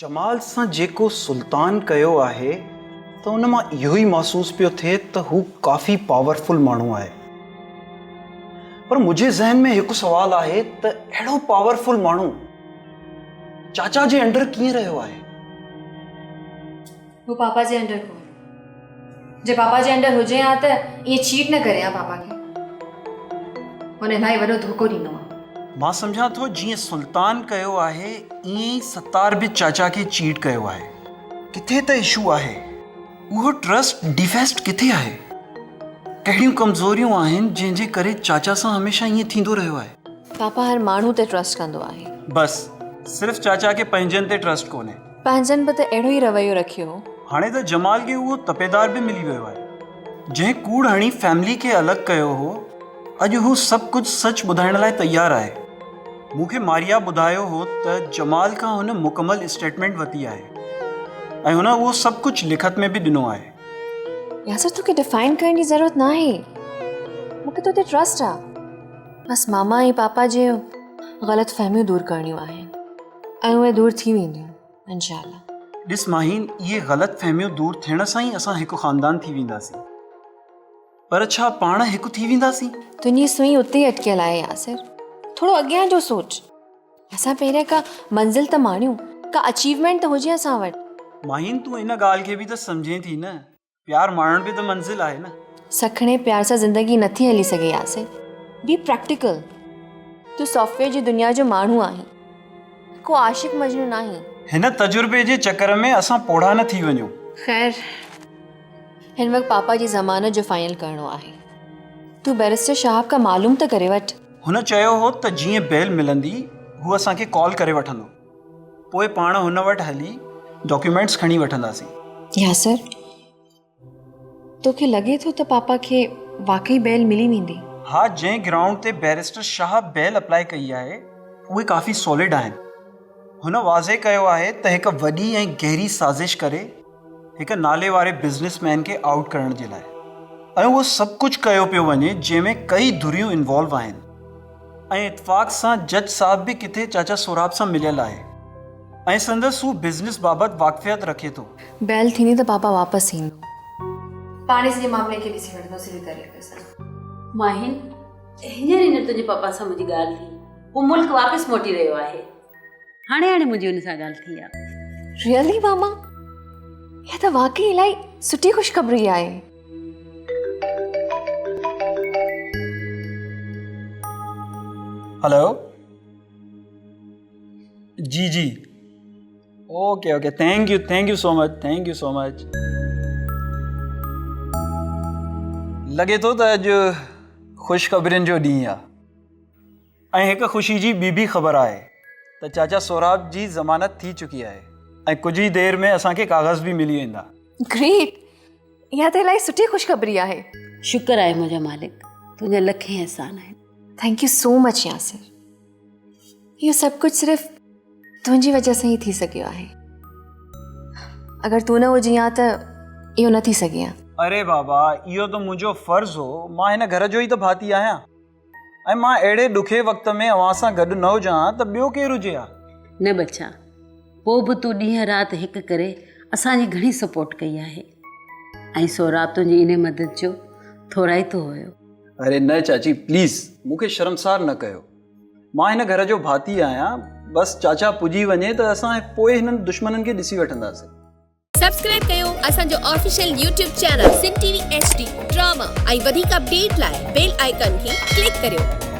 جمال سان جيڪو سلطان ڪيو آهي ته ان مان اهو ئي محسوس پيو ٿئي ته هو ڪافي پاورفل ماڻهو آهي. پر منهنجي ذهن ۾ هڪ سوال آهي ته اهڙو پاورفل ماڻهو چاچا جي انڊر ڪيئن رهيو آهي؟ هو پاپا جي انڊر ڪونهي. جي پاپا جي انڊر هجي ها ته ائين چيٽ نه ڪري ها پاپا کي. هن الاهي وڏو ڌوڪو ڏنو آ. مان سمجهان ٿو جيئن سلطان ڪيو آهي ائين ئي ستار به چاچا کي چيٽ ڪيو آهي. ڪٿي ته اشو آهي. اهو ٽرسٽ ڊيفيسٽ ڪٿي آهي؟ ڪهڙيون ڪمزوريون آهن جنهن جي ڪري چاچا سان هميشه ائين ٿيندو رهيو آهي. پاپا هر ماڻهو تي ٽرسٽ ڪندو آهي. بس صرف چاچا کي پنهنجن تي ٽرسٽ ڪونهي. پنهنجن به ته اهڙو ئي رويو رکيو هو. هاڻي ته جمال کي اهو تپيدار به ملي ويو آهي. جنهن ڪوڙ هڻي فيملي کي الڳ ڪيو هو، اڄ هو سڀ ڪجهه سچ ٻڌائڻ لاء تيار آهي. مون کي ماريا ٻڌايو هو ته جمال کان هن مڪمل اسٽيٽمينٽ ورتي آهي ۽ هن اهو سڀ ڪجهه لکت ۾ به ڏنو آهي. ياسر توکي ڊفائن ڪرڻ جي ضرورت ناهي. مون کي تو تي ٽرسٽ آ. بس ماما ۽ پاپا جون غلط فهميون دور ڪرڻيون آهن. ۽ اهي دور ٿي وينديون انشاء الله. ڏس ماهين اهي غلط فهميون دور ٿيڻ سان ئي اسان هڪ خاندان ٿي وينداسين. پر ڇا پاڻ هڪ ٿي وينداسين؟ تنهنجي سوئي اتي ئي اٽڪيل آهي ياسر. ٿورو اڳيان جو سوچ. اسان پهريان ڪا منزل ته ماڻيون، ڪا اچيومينٽ ته هجي اسان وٽ. ماهين تون ان ڳالهه کي به ته سمجهين ٿي نه. پيار ماڻڻ به ته منزل آهي نه. سکڻي پيار سان زندگي نٿي هلي سگهي ياسر. بي پريڪٽيڪل. تون سافٽ ويئر جي دنيا جو ماڻهو آهين. ڪو عاشق مجنون ناهين. هن تجربي جي چڪر ۾ اسان پوڙها نه ٿي وڃون. خير هن وقت پاپا جي ضمانت جو فائنل ڪرڻو آهي. تون بئريسٽر شهاب کان معلوم ته ڪري وٺ. هن چيو هو ته جيئن بيل ملندي هو اسان کي ڪال ڪري وٺندو. پوء پاڻ هن وٽ هلي ڊاڪيومينٽس کڻي وٺنداسين. ياسر، توکي لڳي ٿو ته پاپا کي واقعي بيل ملي ويندي؟ ها، جنهن گرائونڊ تي بئريسٽر شاهه بيل اپلائي ڪئي آهي، اهي ڪافي سالڊ آهن. هن واضح ڪيو آهي ته هڪ وڏي ۽ گهري سازش ڪري هڪ نالي واري بزنس مين کي آئوٽ ڪرڻ جي لاء ۽ اهو سڀ ڪجهه ڪيو پيو وڃي جنهن ۾ ڪئي ڌريون انوالو آهن. ۽ اتفاق سان جج صاحب به ڪٿي چاچا سهراب سان مليل آهي ۽ سندس هو بزنس بابت واقفيت رکي ٿو. بيل ٿيندي ته پاپا واپس ايندو. پاڻ ئي سڄي معاملي کي ڏسي وٺندو سڌي طريقي سان. ماهين، هينئر هينئر تنهنجي پاپا سان منهنجي ڳالهه ٿي. هو ملڪ واپس موٽي رهيو آهي. هاڻي هاڻي منهنجي هن سان ڳالهه ٿي آ. ريئلي ماما؟ اها ته واقعي الاهي سٺي خوشخبري آهي. هلو جي جي okay okay thank you thank you so much thank you so much لڳي ٿو ته اڄ خوشخبرين جو ڏينهن آ ۽ هڪ خوشي جي ٻي به خبر آهي ته چاچا سهراب جي ضمانت ٿي چڪي آهي ۽ ڪجهه ئي دير ۾ اسان کي ڪاغذ به ملي ويندا. گريٽ! اها ته الاهي سٺي خوشخبري آهي. شڪر آهي منهنجا مالڪ تنهنجا لکين احسان آهن. Thank you so much Yasir. اهو سڀ ڪجهه صرف تنهنجي وجه سان ئي ٿي سگهيو آهي. اگر تون نه هجين ها ته اهو نه ٿي سگهي ها. اري بابا اهو ته منهنجو فرض هو، مان هن گهر جو ئي ته ڀاتي آهيان. ۽ مان اهڙي ڏکي وقت ۾ اوهان سان گڏ نه هجان ها ته ٻيو ڪير هجي ها؟ نه ٻچا، پوء به تون ڏينهن رات هڪ ڪري اسان جي گهڻي سپورٽ ڪئي آهي ۽ سهراب تنهنجي انهي مدد جو ٿورائتو هيو. اري نه چاچي پليز مون کي شرمسار نه ڪيو. مان هن گهر جو ڀاتي آهيان، بس چاچا پڄي وڃي ته اسان پوء هنن دشمنن کي ڏسي وٺنداسين. سبسڪرائب ڪيو اسان جو official YouTube channel Sindh T V H D drama ۽ وڌيڪ اپڊيٽ لاء بيل آئيڪان کي ڪلڪ ڪريو.